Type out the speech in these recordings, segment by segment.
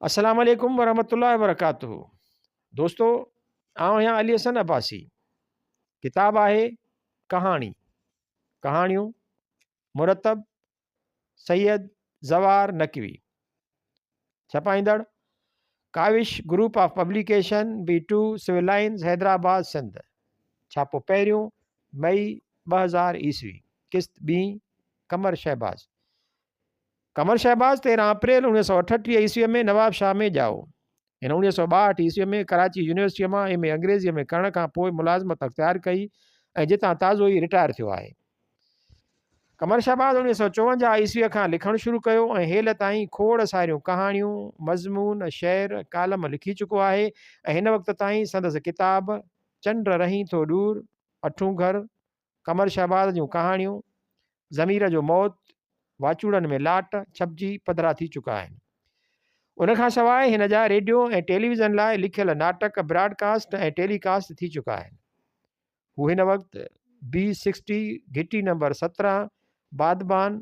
السلام عليڪم ورحمة الله وبرڪاته دوستو آئون آهيان علي حسن عباسي ڪتاب آهي ڪهاڻي ڪهاڻيون مرتب سيد زوار Naqvi ڇپائيندڙ Kawish group of publication B two civil lines Hyderabad Sindh ڇاپو پهريون مئي 2000 عيسوي قسط ٻي قمر شهباز قمر شهباز 13 اپريل 1938 عيسويء ۾ نوابشاهه ۾ ڄائو. هن 1962 عيسويء ۾ ڪراچي يونيورسٽيء مان ايم اي انگريزيء ۾ ڪرڻ کان پوء ملازمت اختيار ڪئي ۽ جتان تازو ئي رٽائر ٿيو آهي. قمر شهباز 1954 عيسويء کان لکڻ شروع ڪيو ۽ هيل تائين کوڙ ساريون ڪهاڻيون، مضمون، شعر، ڪالم لکي چڪو آهي ۽ هن وقت تائين سندس ڪتاب چنڊ رهين ٿو ڏور، اٺون گهر، قمر شهباز جون ڪهاڻيون، ضمير جو موت، واچوڙن ۾ لاٽ ڇپجي پڌرا ٿي چڪا آهن. ان کان سواء هن جا ريڊيو ۽ ٽيليويزن لاء لکيل ناٽڪ براڊ ڪاسٽ ۽ ٽيلي ڪاسٽ ٿي چڪا آهن. هو هن وقت بي سڪسٽي گهٽي نمبر 17 بادبان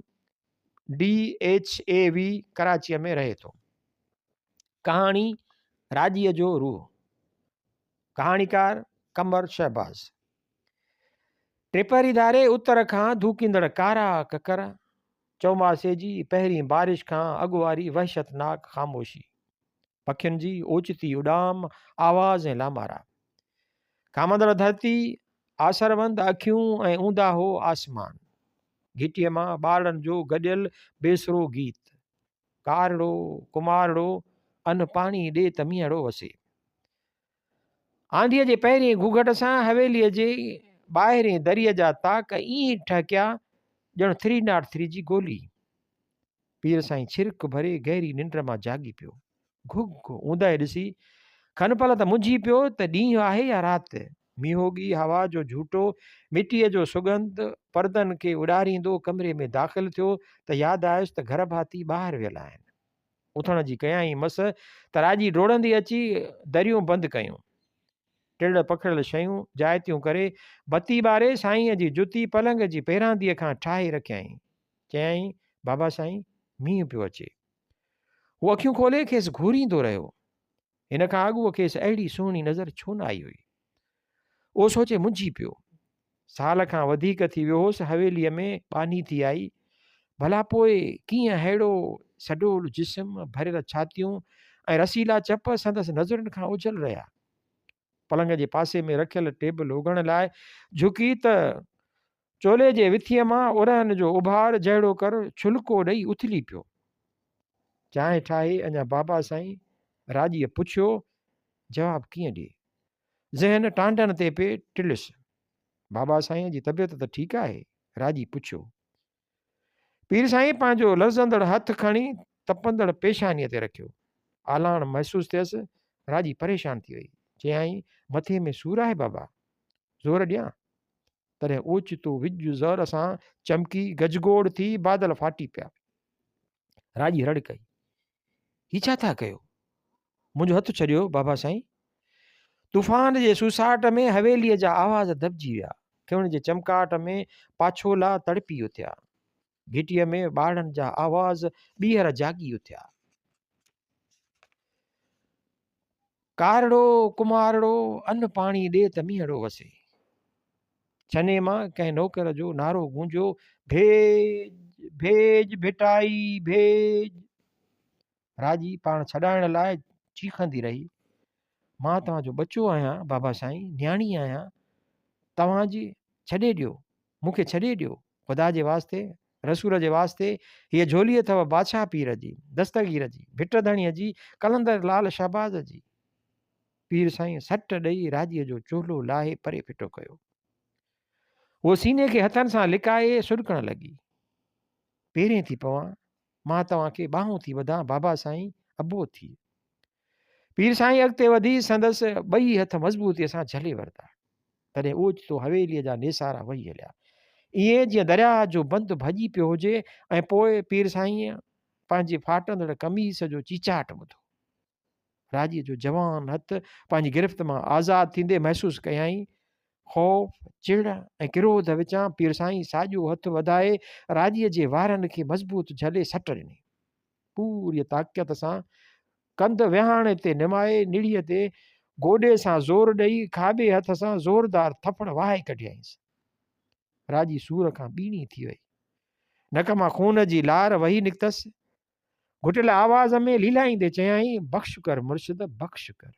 ڊي ايڇ اي وي ڪراچيء ۾ رهي ٿو. ڪهاڻي راڄيء جو روح، ڪهاڻيڪار قمر شهباز. ٽيپهري ڌاري اتر کان ڌوڪيندڙ ڪارا ڪڪر، چئوماسي جي پهرين بارش کان اڳ واري وحشتناڪ خاموشي، پکين جي اوچتي اڏام، آواز ۽ لامارا. کامندڙ ڌرتي، آسروند اکيون ۽ اونداهو آسمان. گهٽيء مان ٻارڙن جو گڏيل بي سرو گيت. ڪارڙو، ڪمارڙو، ان پاڻي ڏي ته مينهڙو وسي. آنڌيء جي پهرين گهوگهٽ سان حويليء جي ٻاهرين دريء جا طاق ائين ٺهڪيا ڄڻ ٿري not three جي گولي. پير سائين ڇرڪ ڀري گهري ننڊ مان جاڳي پيو. گهگهه اونداهي ڏسي کن پل ته منجهي پيو ته ڏينهن آهي يا رات. مينهوڳي هوا جو جهوٽو، مٽيء جو سڳنڌ پردن کي اڏاريندو ڪمري ۾ داخل ٿيو ته ياد آيس ته گهر ڀاتي ٻاهر ويل آهن. اٿڻ جي ڪيائين مس ته راڄي ڊوڙندي اچي دريون بند ڪيون. ٽڙ پکڙيل شيون جائتيون ڪري بتي ٻاري سائينء جي جتي پلنگ جي پيرانديء کان ٺاهي رکيائين. چيائين، بابا سائين، مينهن پيو اچي. هو اکيون کولي کيس گهوريندو رهيو. هن کان اڳ کيس اهڙي سهڻي نظر ڇو نه آئي هئي؟ اهو سوچي منجهي پيو. سال کان وڌيڪ ٿي ويو هوس حويليء ۾ ٻانهي ٿي آئي. ڀلا پوء ڪيئن ههڙو سڊول جسم، ڀريل ڇاتيون ۽ رسيلا چپ سندس نظرن کان اوجهل رهيا. پلنگ جي پاسي ۾ رکيل ٽيبل اگهڻ لاء جهڪي ته چولي جي وٿيء مان ارهن جو اڀار جهڙوڪر ڇلڪو ڏئي اٿلي پيو. چانهه ٺاهي اڃا بابا سائين؟ راڄيء پڇيو. جواب ڪيئن ڏئي؟ ذهن ٽانڊن تي پئي ٽليس. بابا سائينء جي طبيعت ته ٺيڪ آهي؟ راڄي پڇيو. پير سائين پنهنجو لرزندڙ هٿ کڻي تپندڙ پيشانيء تي رکيو. آلاڻ محسوس ٿيس. راڄي پريشان ٿي وئي. چيائين، مٿي ۾ سور آهي بابا؟ زور ڏيان؟ تڏهن اوچتو وڄ زور سان چمڪي، گجگوڙ ٿي، بادل ڦاٽي پيا. راڄي رڙ ڪئي، هي ڇا ٿا ڪيو؟ منهنجو هٿ ڇڏيو بابا سائين. طوفان جي سوساٽ ۾ حويليء جا آواز دٻجي ويا. کيوڻ جي چمڪاٽ ۾ پاڇولا تڙپي اٿيا. گهٽيء ۾ ٻارڙن جا آواز ٻيهر جاڳي اٿيا. ڪارڙو ڪمارڙو ان پاڻي ڏي ته مينهڙو وسي. ڇني مان ڪنهن نوڪر جو نعرو گونجيو، ڀيڄ، ڀيڄ ڀٽائي، ڀيڄ. راڄي پاڻ ڇڏائڻ لاء چيخندي رهي، مان توهان جو ٻچو آهيان بابا سائين، نياڻي آهيان توهان جي، ڇڏي ڏيو، مون کي ڇڏي ڏيو، خدا جي واسطي، رسول جي واسطي، هيء جهولي اٿئو بادشاهه پير جي، دستگير جي، ڀٽ ڌڻيء جي، قلندر لال شهباز جي. پير سائين سٽ ڏئي راڄيء جو چولو لاهي پري ڦٽو ڪيو. هوء سيني کي هٿن سان لڪائي سڏڪڻ لڳي. پيرين ٿي پوان، مان توهان کي ٻانهون ٿي ٻڌان بابا سائين، ابو ٿي. پير سائين اڳتي وڌي سندس ٻئي هٿ مضبوطيء سان جهلي ورتا. تڏهن اوچتو حويليء جا نيسارا وهي هليا. ائين جيئن درياهه جو بند ڀڄي پيو هجي ۽ پوء پير سائينء پنهنجي ڦاٽندڙ قميص جو چيچاٽ ٻڌو. راڄيء جو جوان هٿ پنهنجي گرفت مان آزاد ٿيندي محسوس ڪيائين. خوف، چڙ ۽ ڪروڌ وچان پير سائين ساڄو هٿ وڌائي راڄيء جي وارن کي مضبوط جهلي سٽ ڏني. پوريء طاقت سان ڪنڌ ويهاڻي تي نمائي نڙيء تي گوڏي سان زور ڏئي کاٻي هٿ سان زوردار ٿڦڙ وهائي ڪڍيائينس. راڄي سور کان ٻيڻي ٿي وئي. نڪ مان خون جي لار وهي نڪتس. گهٽيل آواز ۾ ليلائيندي چيائين، بخش ڪر مرشد، بخش ڪر.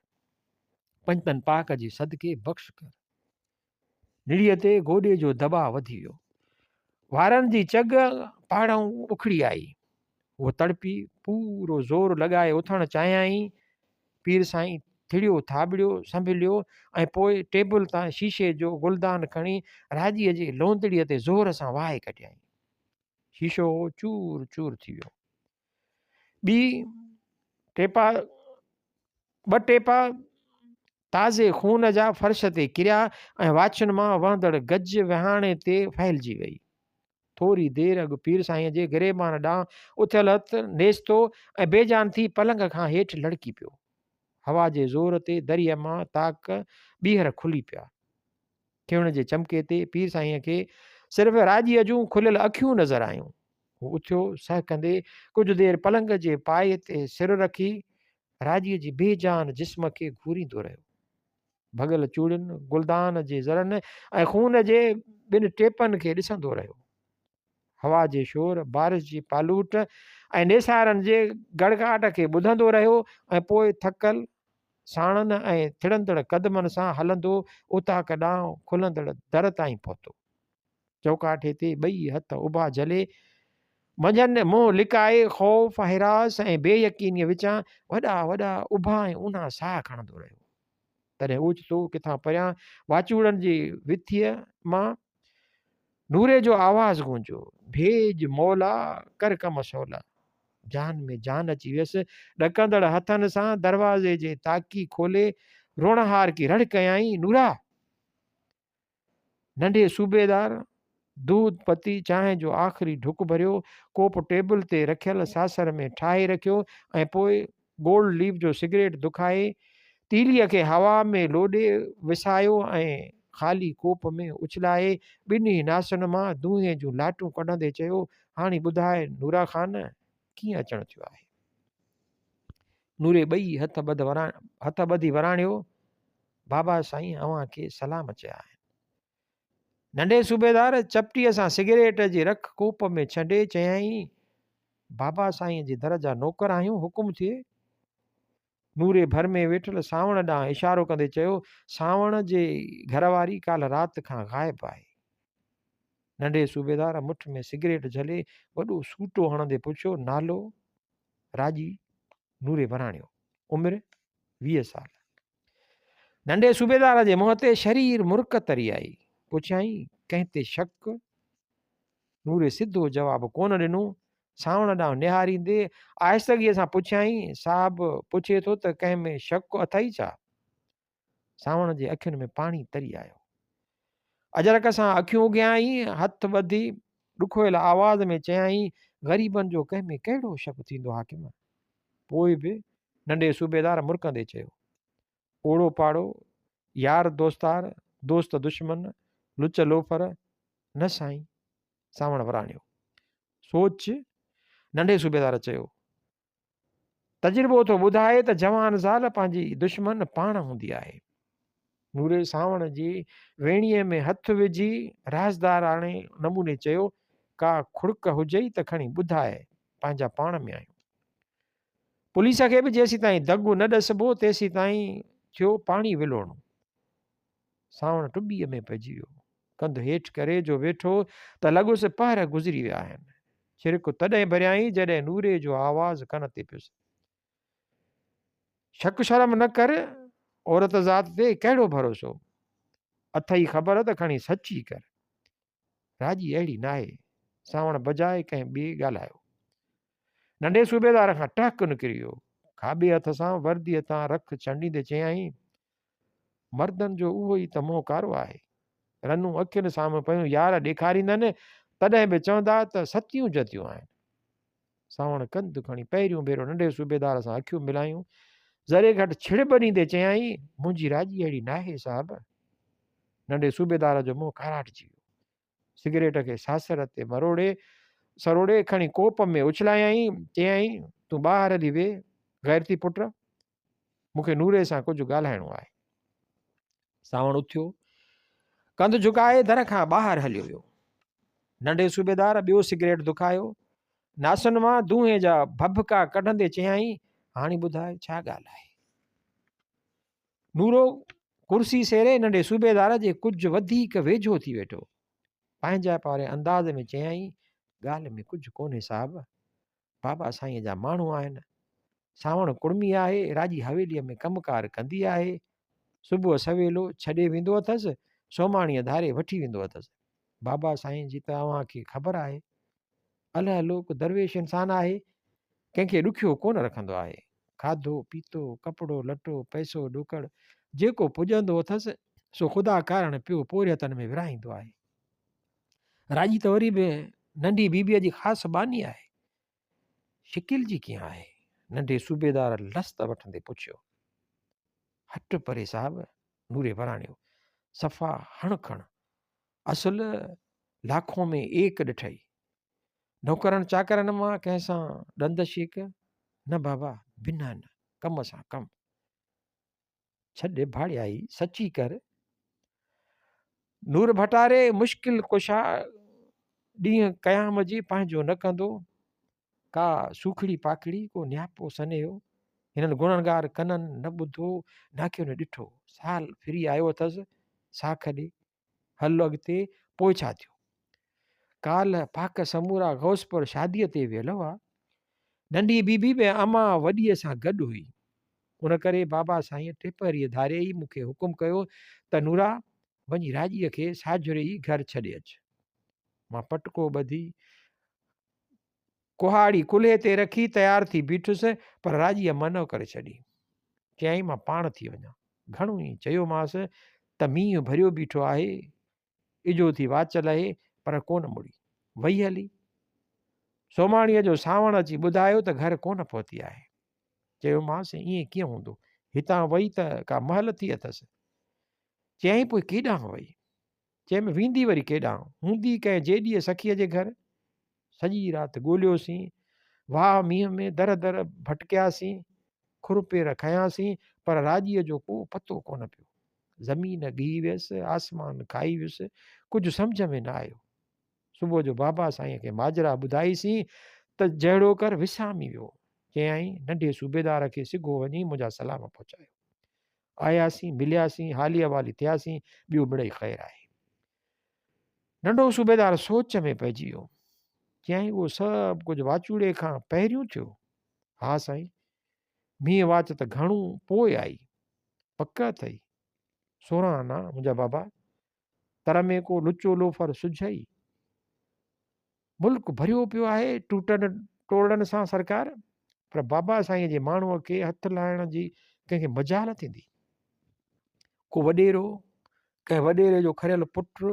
پنجتن پاڪ جي صدقي بخش ڪر. نڙيء تي گوڏي جو دٻاء وڌي ويو. وارن جي چڳ پاڙئون اکڙي آئي. هوء تڙپي پورو زور لڳائي اٿڻ چاهيائين. پير سائين ٿڙيو ٿاٻڙيو، سنڀليو ۽ پوء ٽيبل تان شيشي جو گلدان کڻي راڄيء جي لوندڙيء تي زور سان وهائي ڪڍيائين. شيشو چور چور ٿي ويو. ٻي ٽيپا ٻه ٽيپا تازي خون جا فرش تي ڪريا ۽ واڇن مان وهندڙ گج وهاڻي تي ڦهلجي وئي. ٿوري دير اڳ پير سائينء جي گريبان ڏانهن اٿيل هٿ نيستو ۽ بي جان ٿي پلنگ کان هيٺ لڙڪي پيو. هوا جي زور تي دريء مان طاق ٻيهر کلي پيا. کيڻ جي چمڪي تي پير سائينء کي صرف راڄيء جون کليل اکيون نظر آيون. هو اٿيو، سهڪندي ڪجهه دير پلنگ جي پائي تي سر رکي راڄيء جي بي جان جسم کي گهوريندو رهيو. ڀڳل چوڙين، گلدان جي ذرن ۽ خون جي ٻن ٽيپن کي ڏسندو رهيو. هوا جي شور، بارش جي پالوٽ ۽ نيسارن جي گڙگاٽ کي ٻڌندو رهيو ۽ پوء ٿڪل ساڻن ۽ ٿڙندڙ قدمن سان هلندو اوطاق ڏانهن کلندڙ در تائين پهتو. چوڪاٺي تي ٻئي هٿ اڀا جهلي، منجهن منهن لڪائي خوف، هراس ۽ بي يقينيء وچان وڏا وڏا اڀا ۽ اونها ساهه کڻندو رهيو. تڏهن اوچتو ڪٿان پريان واچوڙن جي وٿيء مان نوري جو آواز گونجيو، ڀيڄ مولا، ڪر ڪم سولا. جان ۾ جان اچي ويس. ڏڪندڙ هٿن سان دروازي جي تاڪي کولي روئڻهارڪي رڙ ڪيائين، نورا! ننڍي صوبيدار دود پتي چانهه جو آخري ڍڪ ڀريو، ڪوپ ٽيبل تي رکيل ساسر ۾ ٺاهي رکيو ۽ پوء گولڊ ليف جو سگريٽ دکائي، تيليء کي هوا ۾ لوڏي وسايو ۽ خالي ڪوپ ۾ اڇلائي ٻنهي ناسن مان دونهين جون لاٽون ڪڍندي چيو، هاڻي ٻڌاء نورا خان، ڪيئن اچڻ ٿيو آهي؟ نوري ٻئي هٿ ٻڌي وراڻيو، بابا سائين اوهان کي سلام چيا آهن. ننڍي صوبيدار چپٽيء سان سگريٽ جي رک ڪوپ ۾ ڇنڊي چيائين، بابا سائينء جي در جا نوڪر آهيون، حڪم ٿئي. نوري ڀر ۾ ويٺل سانوڻ ڏانهن اشارو ڪندي چيو، سانوڻ جي گهر واري ڪالهه رات کان غائب آهي. ننڍي صوبيدار مٺ ۾ سگريٽ جهلي وڏو سوٽو هڻندي پڇيو، نالو؟ راڄي. نوري وراڻيو، عمر؟ 20 سال. ننڍي صوبيدار جي منهن تي شرير مرڪ تري آئي. پڇيائين، ڪنهن تي شڪ؟ نوري سڌو جواب ڪونه ڏنو. سانوڻ ڏانهن نهاريندي آهستگيء سان پڇيائين، صاحب پڇي ٿو ته ڪنهن ۾ شڪ اٿئي ڇا؟ سانوڻ جي اکين ۾ پاڻي تري آيو. اجرڪ سان اکيون اگهيائين، هٿ ٻڌي ڏکويل آواز ۾ چيائين، غريبن جو ڪنهن ۾ ڪهڙو شڪ ٿيندو حاڪم؟ پوء به ننڍي صوبيدار مرڪندي چيو. اوڙو پاڙو، يار دوستار، دوست دشمن، لچ لوفر، نه سائين. سانوڻ وراڻيو. سوچ، ننڍي صوبيدار چيو. تجربو ٿو ٻڌائي ته جوان زال پنهنجي دشمن پاڻ هوندي آهي. نوري سانوڻ جي ويڻيء ۾ هٿ وجهي رازداراڻي نموني چيو، ڪا کڙڪ هجئي ته کڻي ٻڌاء، پنهنجا پاڻ ۾ آهيون. پوليس کي به جيسيتائين دڳ نه ڏسبو تيسيتائين ٿيو پاڻي ولوڙڻو. سانوڻ ٽٻيء ۾ پئجي ويو. ڪنڌ هيٺ ڪري جو ويٺو ته لڳس پهر گذري ويا آهن. ڇرڪ تڏهن ڀريائين جڏهن نوري جو آواز ڪن تي پيس. شڪ شرم نه ڪر، عورت ذات تي ڪهڙو ڀروسو؟ اٿئي خبر ته کڻي سچ ئي ڪر. راڄي اهڙي ناهي. سانوڻ بجاء ڪنهن ٻئي ڳالهايو. ننڍي صوبيدار کان ٽهڪ نڪري ويو. کاٻي هٿ سان ورديء تان رک ڇنڊيندي چيائين، مردن جو اهو ئي ته منهن ڪارو آهي. رنون اکين سامهون پيون يار ڏيکاريندن، تڏهن به چوندا ته ستيون جتيون آهن. سانوڻ ڪنڌ کڻي پهريون ڀيرو ننڍي صوبيدار سان اکيون ملايون. ذري گهٽ ڇڙٻ ڏيندي چيائين، منهنجي راڄي اهڙي ناهي صاحب. ننڍي صوبيدار جو منهن ڪاراٽجي ويو. سگريٽ کي ساسر تي مروڙي سروڙي کڻي ڪوپ ۾ اڇلايائين. چيائين، تون ٻاهر هلي ويهه. غيرتي پٽ، مون کي نوري سان ڪجهه ڳالهائڻو آهي. سانوڻ اٿيو، ڪنڌ جهڪائي در کان ٻاهر هليو ويو. ننڍي صوبيدار ٻيو سگريٽ دکايو. ناسن مان دونهين جا ڀڀڪا ڪڍندي چيائين، هاڻي ٻڌاء ڇا ڳالهه آهي؟ نورو ڪرسي سيري ننڍي صوبيدار جي ڪجهه وڌيڪ ويجهو ٿي ويٺو. پنهنجائپ واري انداز ۾ چيائين، ڳالهه ۾ ڪجهه ڪونهي صاحب، بابا سائينء جا ماڻهو آهن. سانوڻ ڪڙمي آهي، راڄي حويليء ۾ ڪم ڪار ڪندي آهي. صبح سويلو ڇڏي ويندو اٿس، سوماڻيء ڌاري وٺي ويندو اٿس. بابا سائين جي ته اوهان کي خبر آهي. الهه لوڪ درويش انسان آهي، ڪنهن کي ڏکيو ڪونه رکندو آهي. کاڌو، پيتو، ڪپڙو لٽو، پئسو ڏوڪڙ، جيڪو پڄندو اٿس، سو خدا ڪارڻ پيو پورهيتن ۾ ورهائيندو آهي. راڄي ته وري به ننڍي بيبيء جي خاص ٻانهي آهي. شڪل جي ڪيئن آهي؟ ننڍي صوبيدار لست وٺندي پڇيو. هٽ پري صاحب، نوري وراڻيو، صفا هڻ کڻ، اصل لاکون ۾ ايڪ ڏٺئي. نوڪرن چاڪرن مان ڪنهن سان ڏند شيڪ؟ نه بابا، بنهه نه، ڪم سان ڪم. ڇڏ ڀاڙيائي، سچي ڪر. نور ڀٽاري مشڪل ڪشا ڏينهن قيام جي پنهنجو نه ڪندو. ڪا سوکڙي پاکڙي، ڪو نياپو سنيهو. هنن گنهگار ڪنن نه ٻڌو، نه اکين ڏٺو. سال ڦري آيو اٿس، ساک ڏي. هل اڳتي، پوء ڇا ٿيو؟ ڪالهه پاڪ سمورا غوثپور شاديء تي ويل هئا. ننڍي بي بي به امان وڏيء سان گڏ هئي. ان ڪري بابا سائينء ٽيپهريء ڌاري ئي مون کي حڪم ڪيو ته نورا، وڃي راڄيء کي ساجهري ئي گهر ڇڏي اچ. مان پٽڪو ٻڌي، ڪهاڙي ڪلهي تي رکي تيار ٿي بيٺس، پر راڄيء منع ڪري ڇڏي. چيائين مان پاڻ ٿي وڃان. گهڻو ئي چيومانس ته مينهن ڀريو بيٺو آهي، اجهو ٿي واچ لهي، پر ڪونه مڙي. وئي هلي. سوماڻيء جو سانوڻ اچي ٻڌايو ته گهر ڪونه پهتي آهي. چيومانس ائين ڪيئن هوندو، هتان وئي ته ڪا مهل ٿي اٿس. چيائين پوء ڪيڏانهن وئي؟ چيم ويندي وري ڪيڏانهن؟ هوندي ڪنهن جيڏيء سکيء جي گهر. سڄي رات ڳوليوسين، واهه مينهن ۾ در در ڀٽڪياسين، کر پير کنياسين، پر راڄيء جو ڪو پتو ڪونه پيو. زمين ڳهي ويس، آسمان کائي ويس، ڪجهه سمجهه ۾ نه آيو. صبح جو بابا سائينء کي ماجرا ٻڌائيسين ته جهڙوڪر وسامي ويو. چيائين، ننڍي صوبيدار کي سگهو وڃي منهنجا سلام پهچايو. آياسين، ملياسين، حالي احوالي ٿياسين، ٻيو مڙئي خير آهي. ننڍو صوبيدار سوچ ۾ پئجي ويو. چيائين، اهو سڀ ڪجهه واچوڙي کان پهريون ٿيو؟ ها سائين، مينهن واچ ته گهڻو پوء آئي. پڪ اٿئي؟ 16 آنا، منهنجا بابا، تر ۾ ڪو لچو لوفر سجهئي. ملڪ ڀريو پيو آهي ٽوٽن ٽوڙن سان سرڪار، پر بابا سائينء جي ماڻهوء کي هٿ لائڻ جي ڪنهن کي مجال ٿيندي؟ ڪو وڏيرو، ڪنهن وڏيري جو کريل پٽ،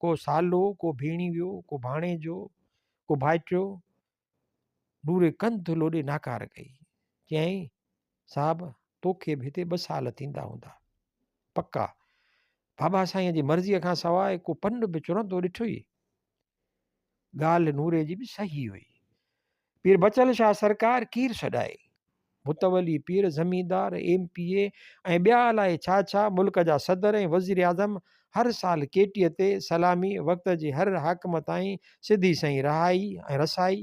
ڪو سالو، ڪو ڀيڻيويو، ڪو ڀاڻيجو، ڪو ڀائٽيو. نوري ڪنڌ لوڏي ناڪار ڪئي. چيائين، صاحب، توکي به هتي ٻه سال ٿيندا هوندا. پڪا. بابا سائينء جي مرضيء کان سواء ڪو پن به چرندو ڏٺوئي؟ ڳالهه نوري جي به صحيح هئي. پير بچل شاهه سرڪار ڪير سڏائي؟ متولي پير، زميندار، ايم پي اي ۽ ٻيا الائي ڇا ڇا، ملڪ جا صدر ۽ وزيراعظم هر سال ڪيٽيء تي سلامي، وقت جي هر حاڪم تائين سڌي سئين رهائي ۽ رسائي،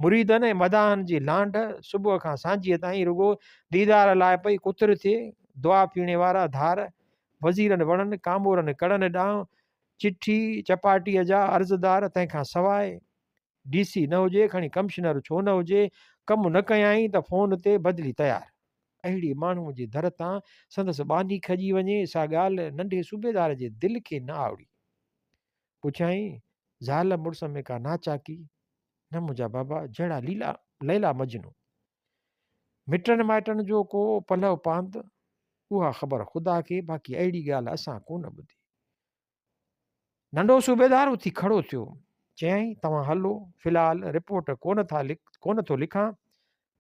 مريدن ۽ مداحن جي لانڍ، صبح کان سانجهيء تائين رڳو ديدار لاء پئي ڪتر ٿئي، دعا پيڻي وارا ڌار، وزيرن وڻن، ڪامورن ڪڙن ڏانهن چٺي چپاٽيء جا عرضدار، تنهن کان سواء ڊي سي نه هجي، کڻي ڪمشنر ڇو نه هجي، ڪم نه ڪيائين ته فون تي بدلي تيار. اهڙي ماڻهوء جي در تان سندس ٻانهي کڄي وڃي، سا ڳالهه ننڍي صوبيدار جي دل کي نه آوڙي. پڇيائين، زال مڙس ۾ ڪا ناچاڪي؟ نه منهنجا بابا، جهڙا ليلا ليلا مجنون. مٽن مائٽن جو ڪو پلئه پاند؟ اها خبر خدا کي، باقي اهڙي ڳالهه اسان ڪونه ٻڌي. ننڍو صوبيدار اٿي کڙو ٿيو. چيائين، توهان هلو، في الحال رپورٽ ڪونه ٿا ڪونه ٿو لکان.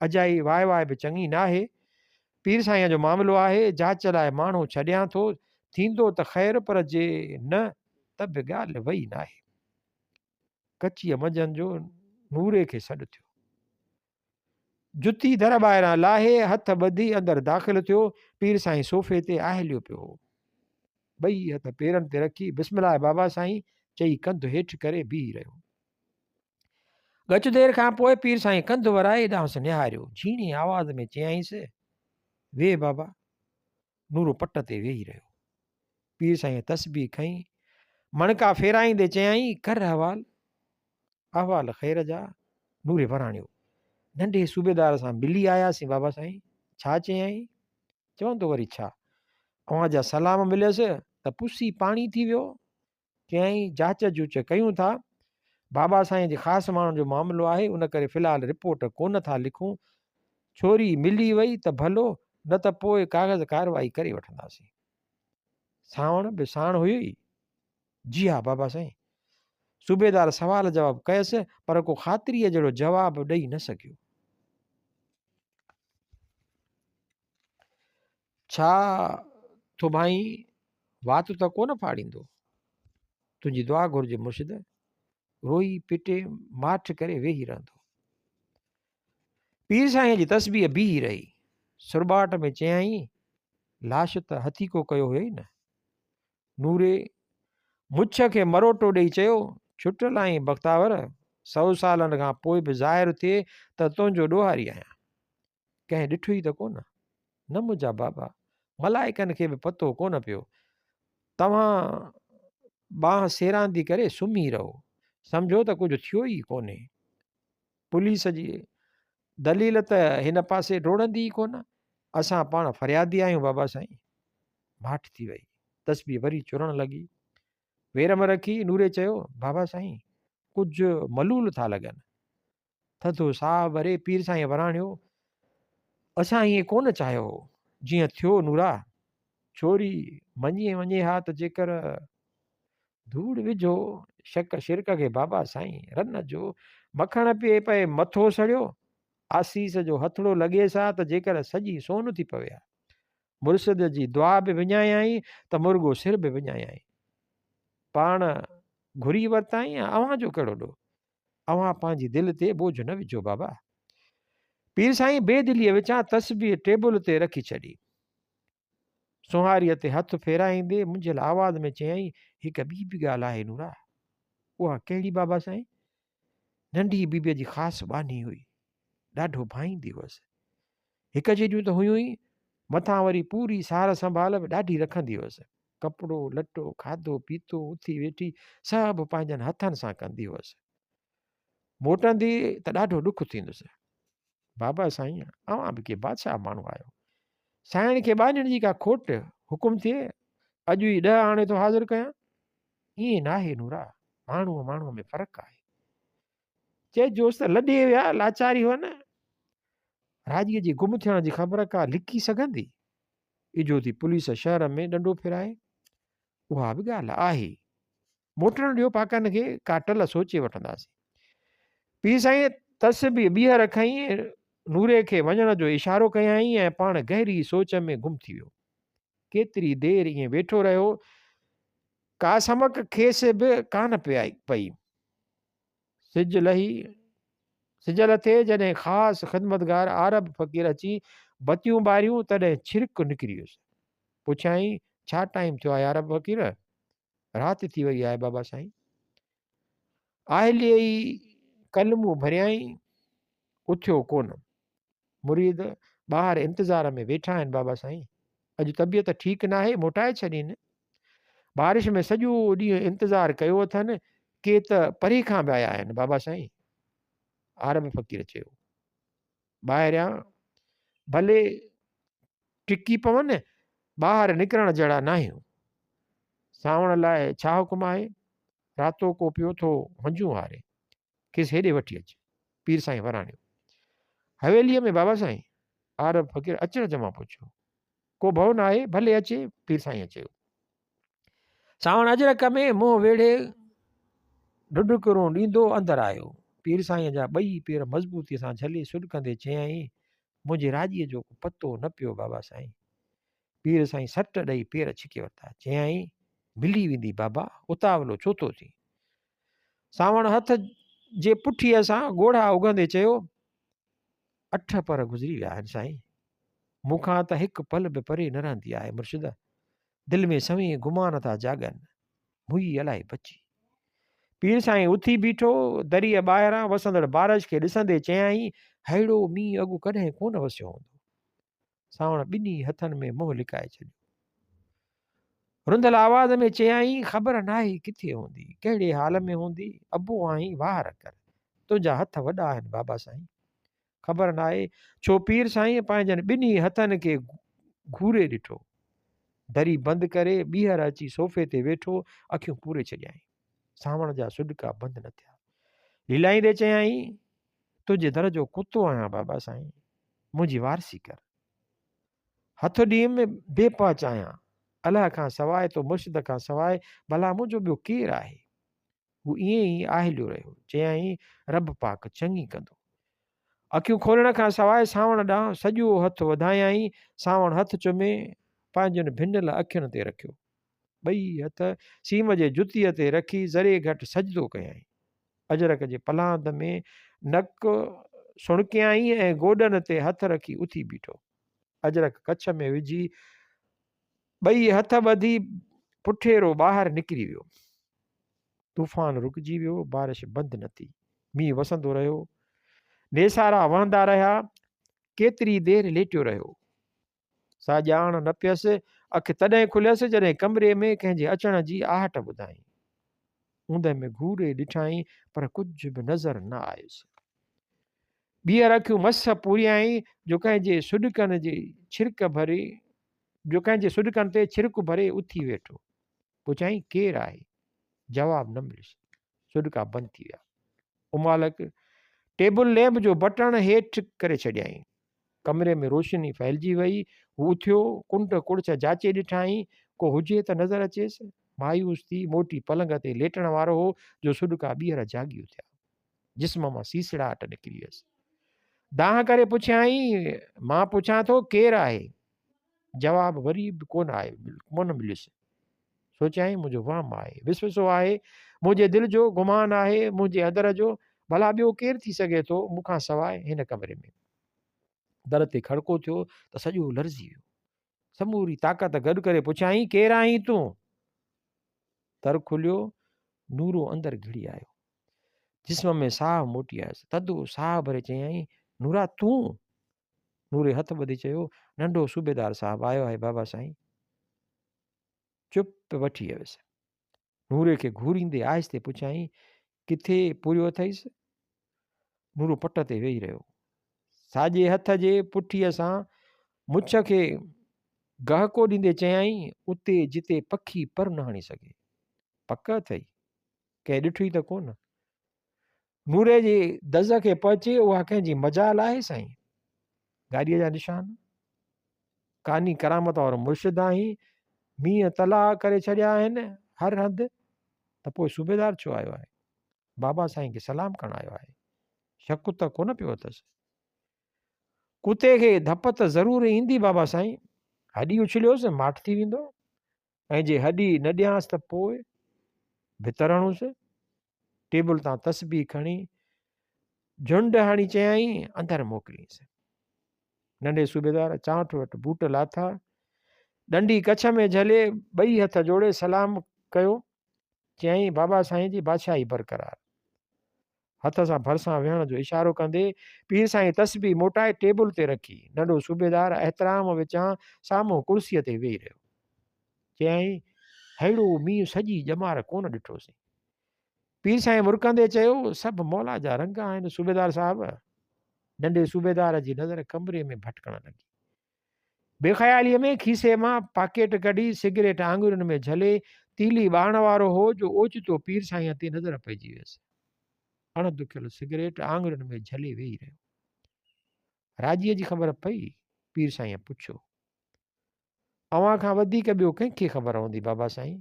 اجائي واء واء به چڱي ناهي. پير سائينء جو معاملو آهي، جاچ لاء ماڻهو ڇڏيان ٿو. ٿيندو ته خير پر جي نه ته به ڳالهه وئي ناهي. ڪچيء منجهند جو نوري کي سڏ ٿيو. جتي در ٻاهران لاهي، هٿ ٻڌي اندر داخل ٿيو. پير سائين صوفي تي آهليو پيو هو. ٻئي هٿ پيرن تي رکي بسم الله بابا سائين چئي ڪنڌ هيٺ ڪري بيهي رهيو. ڳچ دير کان پوء پير سائين ڪنڌ ورائي ڏانهس نهاريو. جهيڻي آواز ۾ چيائينس، ويهه بابا. نورو پٽ تي ويهي رهيو. پير سائينء تسبيح کنئي، مڻڪا ڦيرائيندي چيائين، ڪر احوال. احوال خير جا. نوري وراڻيو، ننڍي صوبيدار سان ملي آياسين بابا سائين. ڇا چيائين؟ چوندو وري ڇا؟ اوهان جا سلام مليس ته پسي پاڻي ٿي ويو. چيائين، جاچ جوچ ڪيون ٿا. بابا سائين جي خاص ماڻهن جو معاملو آهي، ان ڪري في الحال رپورٽ ڪونه ٿا لکون. ڇوري ملي وئي ته ڀلو، نه ته پوء ڪاغذ ڪارروائي ڪري وٺنداسين. سانوڻ به ساڻ هيو ئي؟ جي ها بابا سائين. صوبيدار سوال جواب ڪيس، پر ڪو خاطريء جهڙو جواب ڏئي نه سگهيو. ڇا ٿو ڀانئين، وات ته ڪونه ڦاڙيندو. تنهنجي دعا گهرجي مرشد. روئي پٽي ماٺ ڪري ويهي رهندو. پير سائينء جي تسبيح بيهي رهي. سرٻاٽ ۾ چيائين، لاش ته هٿيڪو ڪيو هيئي نه؟ نوري مڇ کي مروٽو ڏيئي چيو، ڇٽل آهين بختاور، سئو سالن کان پوء به ظاهر ٿئي ته تنهنجو ڏوهاري آهيان. ڪنهن ڏٺو ئي ته ڪونه. نه منهنجا بابا، ملائڪن کي به پتو ڪونه پيو. توهان ٻانهن سيراندي ڪري سمهي رهو. سمجهو ته ڪجهه ٿيو ئي ڪونهي. پوليس جي دليل ته هن پاسي ڊوڙندي ئي ڪونه. اسان پاڻ فريادي آهيون بابا سائين. ماٺ ٿي وئي. تسبيح وري چرڻ لڳي. ويرم رکي نوري چيو، بابا سائين، ڪجهه ملول ٿا لڳن. ٿڌو ساهه ڀري پير سائين وراڻيو، اسان ائين ڪونه چاهيو هو، جيئن ٿيو نورا، ڇوري مڃي وڃي ها ته جيڪر ڌوڙ وجهو شڪ شرڪ کي بابا سائين، رن جو مکڻ پئي پئي مٿو سڙيو، آسيس جو هٿڙو لڳيس ها ته جيڪر سڄي سون ٿي پوي ها. مرشد جي دعا به وڃايائين ته مرڳو سر به وڃايائين. پاڻ گهري ورتائين ۽ اوهان جو ڪهڙو ڏوهه؟ اوهان پنهنجي دل تي ٻوجهه نه وجهو بابا. پير سائين بي دليء وچان تسبيح ٽيبل تي رکي ڇڏي. سونهاريء تي هٿ ڦيرائيندي منجهيل آواز ۾ چيائين، هڪ ٻي به ڳالهه آهي نورا. اها ڪهڙي بابا سائين؟ ننڍي بيبيء جي خاص ٻانهي هئي. ڏاڍو ڀائيندي هئس. هڪ جيڏيون ته هيون ئي، مٿان وري پوري سار سنڀال به ڏاڍي رکندي هئس. ڪپڙو، لٽو، کاڌو پيتو، اٿي ويٺي سڀ پنهنجن هٿن سان ڪندي هئس. موٽندي ته ڏاڍو ڏک ٿيندس. بابا سائين، اوهان به ڪي بادشاهه ماڻهو آهيو. سائڻ کي ٻانهن جي ڪا کوٽ، حڪم ٿئي، اڄ ئي ڏهه آڻي ٿو حاضر ڪيان. ائين ناهي نورا، ماڻهوء ماڻهوء ۾ فرق آهي. چئجوس ته لڏي ويا، لاچاري هئن. راڄيء جي گم ٿيڻ جي خبر ڪا لڪي سگهندي؟ اجهو ٿي پوليس شهر ۾ ڏنڊو ڦيرائي. اها به ڳالهه آهي. موٽڻ ڏيو پاڪن کي، ڪا ٽل سوچي وٺنداسين. پير سائين تسبيح ٻيهر کنئي ۽ نوري کي وڃڻ جو اشارو ڪيائين ۽ پاڻ گهري سوچ ۾ گم ٿي ويو. ڪيتري دير ائين ويٺو رهيو. ڪا سمڪ کيس به ڪانه پئي. سج لهي سج لٿي جڏهن خاص خدمتگار عارب فقير اچي بتيون ٻاريون تڏهن ڇرڪ نڪري ويس. پڇيائين، ڇا ٽائيم ٿيو آهي عارب فقير؟ رات ٿي وئي آهي بابا سائين. آهلي ئي ڪلمون ڀريائين، اٿيو ڪونه. مريد ٻاهر انتظار ۾ ويٺا آهن بابا سائين. اڄ طبيعت ٺيڪ ناهي موٽائي ڇڏين. بارش ۾ سڄو ڏينهن انتظار ڪيو اٿن، ڪي ته پري کان به آيا آهن بابا سائين. عارب فقير چيو. ٻاهريان ڀلي ٽڪي پون، ٻاهر نڪرڻ جهڙا ناهيون. سانوڻ لاء ڇا حڪم آهي؟ راتو ڪو پيو ٿو هنجون هاري. کيس هيڏي وٺي اچ. پير سائين وراڻيو. حويليء ۾ بابا سائين؟ عارب فقير اچرج مان پڇيو. ڪو ڀؤ ناهي، ڀلي اچي، پير سائينء چيو. سانوڻ اجرڪ ۾ منهن ويڙهي ڍڍڪرون ڏيندو اندر آيو. پير سائينء جا ٻئي پير مضبوطيء سان جهلي سڏڪندي چيائين، منهنجي راڄيء جو ڪو پتو نه پيو بابا سائين. پير سائين سٽ ڏئي پير ڇڪي ورتا. چيائين، ملي ويندي بابا، اتاولو ڇو ٿو ٿين؟ سانوڻ هٿ جي پٺيء سان ڳوڙها اگهندي چيو، اٺ پر گذري ويا آهن سائين. مون کان ته هڪ پل به پري نه رهندي آهي مرشد. دل ۾ سوين گمان ٿا جاڳن. موئي الائي بچي. پير سائين اٿي بيٺو، دريء ٻاهران وسندڙ بارش کي ڏسندي چيائين، ههڙو مينهن اڳ ڪڏهن ڪونه وسيو هوندو. سانوڻ ٻنهي هٿن ۾ منهن لڪائي ڇڏيو. رنڌل آواز ۾ چيائين، خبر ناهي ڪٿي هوندي، ڪهڙي حال ۾ هوندي، ابو آهين واهر ڪر، تنهنجا هٿ وڏا آهن بابا سائين. خبر ناهي ڇو پير سائينء پنهنجن ٻنهي هٿن کي گهوري ڏٺو. دري بند ڪري ٻيهر اچي صوفي تي ويٺو، اکيون پوري ڇڏيائين. سانوڻ جا سڏڪا بند نه ٿيا. ليلائيندي چيائين، تنهنجي در جو ڪتو آهيان بابا سائين، منهنجي وارثي ڪر. هٿ ڏينهن ۾ بي پهچ آهيان. الله کان سواء تو مرشد کان سواء ڀلا منهنجو ٻيو ڪير آهي؟ هو ائين ئي آهليو رهيو. چيائين، رب پاڪ چڱي ڪندو. اکيون کولڻ کان سواء سانوڻ ڏانهن سڄو هٿ وڌايائين. سانوڻ هٿ چمي پنهنجن ڀنل اکين تي رکيو. ٻئي هٿ سيم جي جتيء تي رکي ذري گهٽ سجدو ڪيائين. اجرڪ جي پلاند ۾ نڪ سڻڪيائين ۽ گوڏن تي هٿ رکي اٿي بيٺو. اجرڪ ڪڇ ۾ وجهي ٻئي هٿ ٻڌي پٺيرو ٻاهر نڪري ويو. طوفان رڪجي ويو، بارش بند نه ٿي. مينهن وسندو رهيو. نيسارا وهندا رهيا. ڪيتري دير ليٽيو رهيو. سا ڄاڻ نه پيس. اک تڏهن کليس جڏهن ڪمري ۾ ڪنهن جي اچڻ جي آهٽ ٻڌائين. اوندهه ۾ گهوري ڏٺائين پر ڪجهه به نظر نه آيس. ٻيهر اکيون مس پوريائين جو ڪنهن جي سڏڪن جي ڇرڪ ڀري جو ڪنهن جي سڏڪن تي ڇرڪ ڀري اٿي ويٺو. پڇيائين ڪير آهي؟ جواب نه مليس. سڏڪا بند ٿي ويا. امالڪ ٽيبل ليمپ جو بٽڻ هيٺ ڪري ڇڏيائين. ڪمري ۾ روشني ڦهلجي وئي. هو اٿيو، ڪنڊ ڪڙڇ جاچي ڏٺائين، ڪو هجي ته نظر اچيس. مايوس ٿي موٽي پلنگ تي ليٽڻ وارو هو جو سڏڪا ٻيهر جاڳي اٿيا. جسم مان سيسڙاٽ نڪري ويس. دانهن ڪري پڇيائين، مان پڇان ٿو ڪير آهي؟ جواب وري به ڪونه آيو، ڪونه مليس. سوچيائين منهنجو وهم آهي، وسوسو آهي، منهنجي دل جو گمان آهي، منهنجي اندر جو، ڀلا ٻيو ڪير ٿي سگهي ٿو مون کان سواء هن ڪمري ۾. در تي کڙڪو ٿيو ته سڄو لرزي ويو. سموري طاقت گڏ ڪري پڇيائين، ڪير آهين تون؟ در کليو، نورو اندر گهڙي آيو. جسم ۾ ساهه موٽي آيس. ٿڌو ساهه ڀري چيائين، نورا تون؟ نوري هٿ ٻڌي چيو، ننڍو صوبيدار صاحب آيو آهي بابا سائين. چپ وٺي ويس. نوري کي گهوريندي آهستي پڇيائين، ڪٿي پوريو اٿئيس؟ نورو پٽ تي ويهي رهيو. ساڄي هٿ جي پٺيء سان مڇ کي گهڪو ڏيندي چيائين، اتي جتي پکي پر نه هڻي سگهي. پڪ اٿئي؟ ڪنهن ڏٺو ئي ته ڪونه. نوري جي دز کي پهچي اها ڪنهن جي مجال آهي سائين؟ گاڏيء جا نشان؟ ڪاني ڪرامت وارو مرشد آهين، مينهن تلاء ڪري ڇڏيا آهن هر هنڌ، ته پوء صوبيدار ڇو آيو آهي؟ بابا سائين کي سلام ڪرڻ آيو آهي. شڪ ته ڪونه پيو اٿس. ڪتي کي ڌپ ته ضرور ايندي بابا سائين. هڏي اڇليوس ماٺ ٿي ويندو. ۽ جي هڏي نه ڏيانس ته پوء ڀتر هڻونس. ٽيبل تان تسبيح کڻي جهنڊ هڻي چيائين، اندر موڪلينس. ننڍي صوبيدار چانٺ وٽ بوٽ لاٿا، ڏنڊي ڪڇ ۾ جهلي ٻئي هٿ جوڙي سلام ڪيو، چيائين، بابا سائين جي بادشاهي برقرار. هٿ سان ڀرسان ويهڻ جو اشارو ڪندي پير سائين تسبيح موٽائي ٽيبل تي رکي. ننڍو صوبيدار احترام وچان سامهون ڪرسيء تي ويهي رهيو. چيائين، ههڙو مينهن سڄي ڄمار ڪونه ڏٺوسين. پير سائين مرڪندي چيو، سڀ مولا جا رنگ آهن صوبيدار صاحب. ننڍي صوبيدار جي نظر ڪمري ۾ ڀٽڪڻ لڳي. بي خياليء ۾ کيسي مان پاڪيٽ ڪڍي سگريٽ آڱرين ۾ جهلي تيلي ٻارڻ وارو هو جو اوچتو پير سائينء تي نظر پئجي ويس. اڻ دکيل سگريٽ آڱرين ۾ جهلي ويهي رهيو. راڄيء جي خبر پئي؟ پير سائينء پڇيو. اوهان کان وڌيڪ ٻيو ڪنهن کي خبر هوندي بابا سائين؟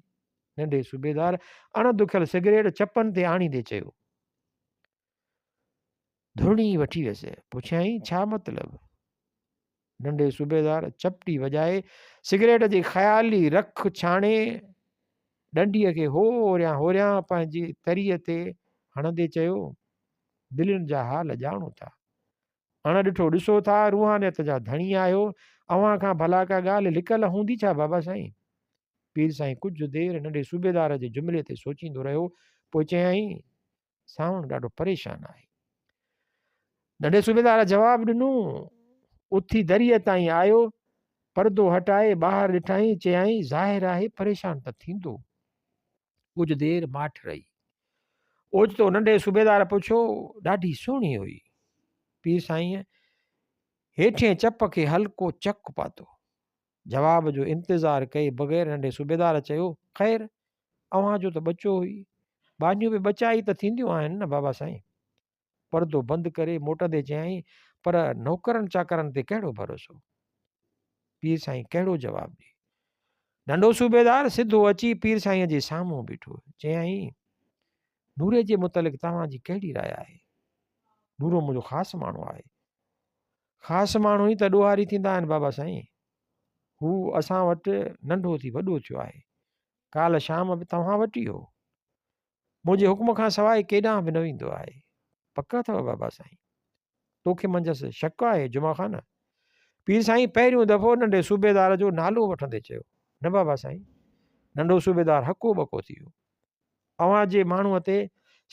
ننڍي صوبيدار اڻ دکيل سگريٽ چپن تي آڻيندي چيو. ڌرڻي وٺي ويس. پڇيائين، ڇا مطلب؟ ننڍي صوبيدار چپٽي وڄائي سگريٽ جي خيالي رک ڇاڻي ڏنڊيء کي هوريان هوريان پنهنجي تريء تي هڻندي چيو، دلين جا حال ڄاڻو ٿا. اڻ ڏٺو ڏسو ٿا، روحانيت جا ڌڻي آهيو، اوهان کان ڀلا ڪا ڳالهه لڪل هوندي ڇا بابا سائين؟ پير سائين ڪجهه دير ننڍي صوبيدار جي جملي تي سوچيندو رهيو، پوء چيائين، سانوڻ ڏاڍو پريشان آهي. ننڍي صوبيدار جواب ڏنو، اٿي دريء تائين آيو، پردو هٽائي ٻاهر ڏٺائين، چيائين، ظاهر آهي پريشان ته ٿيندو. ڪجهه دير ماٺ رهي. اوچتو ننڍي صوبيدار پڇيو، ڏاڍي سهڻي هئي. پير سائينء هيٺئين چپ کي هلڪو چڪ پاتو. جواب جو انتظار ڪئي بغير ننڍي صوبيدار چيو، خير، اوهان جو ته ٻچو هئي. ٻانهيون به ٻچا ئي ته ٿينديون آهن نه بابا سائين. پردو بند ڪري موٽندي چيائين، پر نوڪرن چاڪرن تي ڪهڙو ڀروسو؟ پير سائين ڪهڙو جواب ڏئي؟ ننڍو صوبيدار سڌو اچي پير سائينء جي سامهون بيٺو. چيائين، نوري جي متعلق توهان جي ڪهڙي راء آهي؟ نورو منهنجو خاص ماڻهو آهي. خاص ماڻهو ئي ته ڏوهاري ٿيندا آهن بابا سائين. هو اسان وٽ ننڍو ٿي وڏو ٿيو آهي. ڪالهه شام به توهان وٽ ئي هو. منهنجي حڪم کان سواء ڪيڏانهن به نه ويندو آهي. پڪ اٿو بابا سائين؟ توکي منجهس شڪ آهي جمعه خان؟ پير سائين پهريون دفعو ننڍي صوبيدار جو نالو وٺندي چيو، نه بابا سائين. ننڍو صوبيدار هڪو ٻڪو ٿي ويو. اوهان جي ماڻهوء تي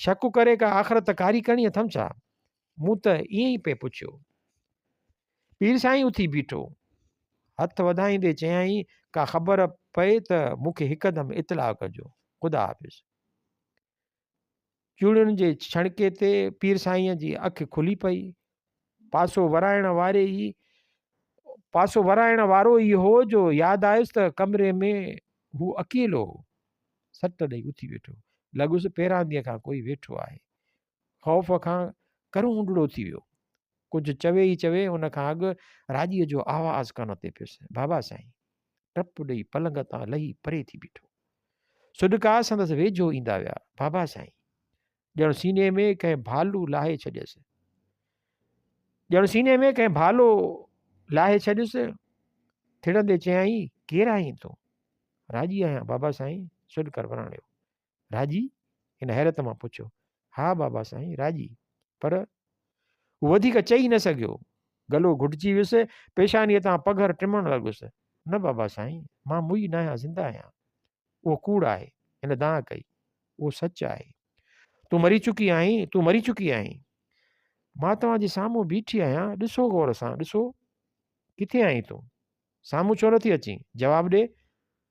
شڪ ڪري ڪا آخرت ڪاري ڪرڻي اٿم ڇا؟ مون ته ائين ئي پئي پڇيو. پير سائين اٿي بيٺو. هٿ وڌائيندي چيائين، ڪا خبر پئي ته مون کي هڪدم اطلاع ڪجو. خدا حافظ. چوڙين جي ڇڻڪي تي پير سائينء جي اک کلي پئي. پاسو ورائڻ واري ئي پاسو ورائڻ وارو ئي هو جو ياد آيس ته ڪمري ۾ هو اڪيلو هو. سٽ ڏئي اٿي ويٺو. لڳس پيرانديء کان ڪوئي ويٺو آهي. خوف کان ڪرونڊڙو ٿي ويو. ڪجهه چوي ئي چوي ان کان اڳ راڄيء جو آواز ڪن تي پيس، بابا سائين! ٽپ ڏئي پلنگ تان لهي پري ٿي بيٺو. سڏڪا سندس ويجهو ايندا ويا، بابا سائين! ڄڻ سيني ۾ ڪنهن ڀالو لاهي ڇڏيس. ڄڻ سيني ۾ ڪنهن ڀالو لاهي ڇڏيس. ٿڙندي چيائين، ڪير آهين تون؟ راڄي آهيان بابا سائين! سڏڪر وراڻيو. راڄي؟ هن حيرت مان پڇيو. ها بابا سائين راڄي. پر هو وڌيڪ چئي نه سگهيو. گلو گهٽجي ويس، پيشانيء تان پگهر ٽمڻ لڳس. نه بابا سائين، مان موئي ناهيان زنده آهيان. اهو ڪوڙ آهي. هن دانهن ڪئي. اهو سچ آهي. تون مري چڪي آهين، تون مري چڪي آهين. مان توهان جي سامهون بيٺي آهيان، ڏسو غور سان، ڏسو. ڪٿي آهين تون؟ سامهون ڇو نٿي اچين؟ جواب ڏي.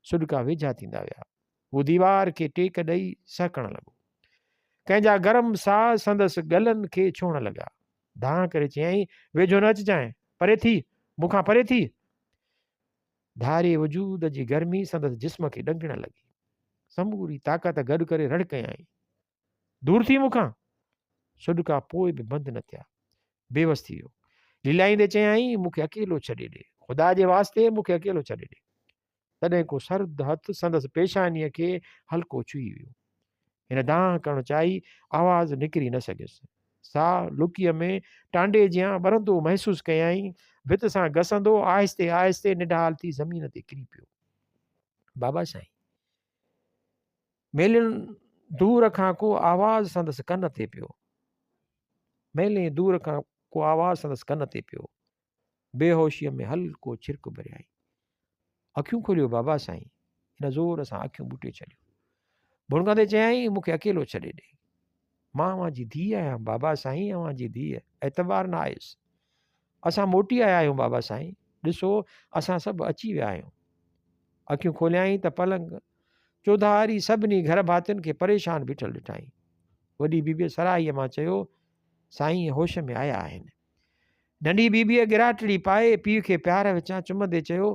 سڏڪا ويجها ٿيندا ويا. هو ديوار کي ٽيڪ ڏئي سهڪڻ لڳو. ڪنهن جا گرم ساهه سندس ڳلن کي ڇهڻ لڳا. دانهن ڪري چيائين، ويجهو نه اچجانء، پري ٿي، مون کان پري ٿي. ڌاري وجود جي گرمي سندس جسم کي ڏنگڻ لڳي. سموري طاقت گڏ ڪري رڙ ڪيائين، دور ٿي مون کان! سڏڪا پوء به بند نه ٿيا. بيوس ٿي ويو. ليلائيندي چيائين، مون کي اڪيلو ڇڏي ڏي. خدا جي واسطي مون کي اڪيلو ڇڏي ڏي. تڏهن ڪو سرد هٿ سندس پيشانيء کي هلڪو ڇهي ويو. هن دانهن ڪرڻ چاهي، آواز نڪري نه سگهيس. ساهه لڪيء ۾ ٽانڊي جيان ٻرندو محسوس ڪيائين. ڀت سان گسندو آهستي آهستي نڍال ٿي زمين تي ڪري پيو. بابا سائين! ميلين دور کان ڪو آواز سندس ڪن تي پيو. ميلين دور کان ڪو آواز سندس ڪن تي پيو. بيهوشيء ۾ هلڪو ڇرڪ ڀريائين. اکيون کوليو بابا سائين. هن زور سان اکيون ٻوٽي ڇڏيون. ڀڻڪندي چيائين، مون کي اڪيلو ڇڏي ڏي. مان اوهان جي ڌيء آهيان بابا سائين، اوهان جي ڌيء. اعتبار نه آيس. اسان موٽي آيا آهيون بابا سائين. ڏسو اسان سڀ اچي ويا آهيون. اکيون کوليائين ته پلنگ چوڌاري سڀني گهر ڀاتين کي پريشان بيٺل ڏٺائين. وڏي بيبيء سرهائيء مان چيو، سائين هوش ۾ آيا آهن. ننڍي بيبيء ڳراٽڙي پائي پيء کي پيار وچان چمندي چيو،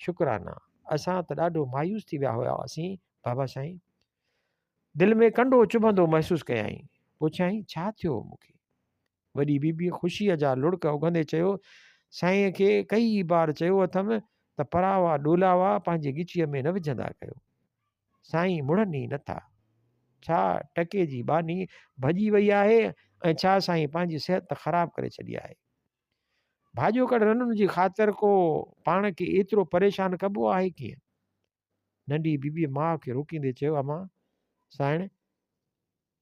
شڪرانا، اسان ته ڏاڍو مايوس ٿي ويا هياسين بابا سائين. دل ۾ ڪنڊو چڀندو محسوس ڪيائين. پڇيائين، ڇا ٿيو مون کي؟ وڏي بيبيء خوشيء جا لڙڪ اگهندي چيو، سائينء کي ڪئي بار چيو اٿم ته پراوا ڏولاوا پنهنجي ڳچيء ۾ نه وجهندا ڪيو. سائين مڙن ئي نٿا. ڇا ٽڪي جي ٻانهي ڀڄي وئي آهي ۽ ڇا سائين پنهنجي صحت خراب ڪري ڇڏي آهي. ڀاڄوڪڙ رنن جي خاطر ڪو پاڻ کي ايترو پريشان ڪبو آهي ڪيئن؟ ننڍي بيبيء ماء کي روڪيندي چيو، امان سائڻ!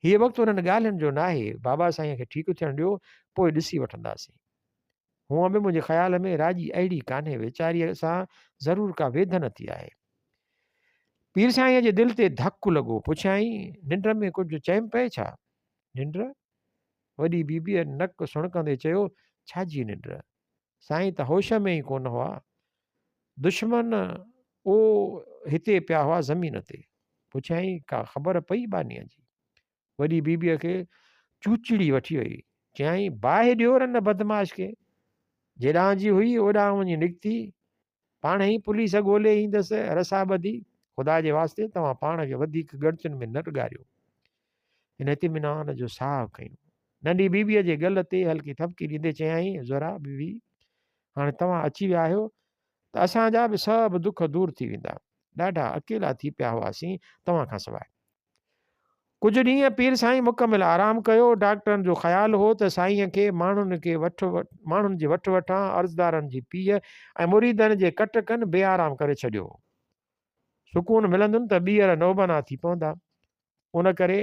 هيء وقت انهن ڳالهين جو ناهي، بابا سائينء کي ٺيڪ ٿيڻ ڏيو، پوء ڏسي وٺنداسين. هونء به منهنجي خيال ۾ راڄي اهڙي ڪانهي، ويچاريء سان ضرور ڪا ويڌن ٿي آهي. پير سائينء جي دل تي ڌڪ لڳو. پڇيائين، ننڊ ۾ ڪجهه چيم پئي ڇا؟ ننڊ؟ وڏي بيبيء نڪ سڻڪندي چيو، ڇا جي ننڊ؟ سائين ته هوش ۾ ئي ڪونه هئا. دشمن او هتي پيا هئا زمين تي. پڇيائين، ڪا خبر پئي ٻانهيء جي؟ وڏي بيبيء کي چوچڙي وٺي وئي. چيائين، باهه ڏيو رن بدمعاش کي. جيڏانهن جي هئي، اوڏانهن وڃي نڪتي. پاڻهي ئي پوليس ڳولي ايندس، رسا ٻڌي. خدا جي واسطي توهان پاڻ کي وڌيڪ ڳڻتين ۾ نه ڳاريو. هن اطمينان جو ساهه کنيو. ننڍي بيبيء جي ڳل تي هلڪي ٿپڪي ڏيندي چيائين، زهره بيبي، هاڻي توهان اچي ويا آهيو ته اسان جا به سڀ دک دور ٿي ويندا. ڏاڍا اڪيلا ٿي پيا هئاسين توهان کان سواء. ڪجهه ڏينهن پير سائين مڪمل آرام ڪيو. ڊاڪٽرن جو خيال هو ته سائينء کي ماڻهن کي وٺ ماڻهن جي وٺ وٺان، عرضدارن جي پيهه ۽ مريدن جي ڪٽڪن بي آرام ڪري ڇڏيو هو. سڪون ملندن ته ٻيهر نوبنا ٿي پوندا. ان ڪري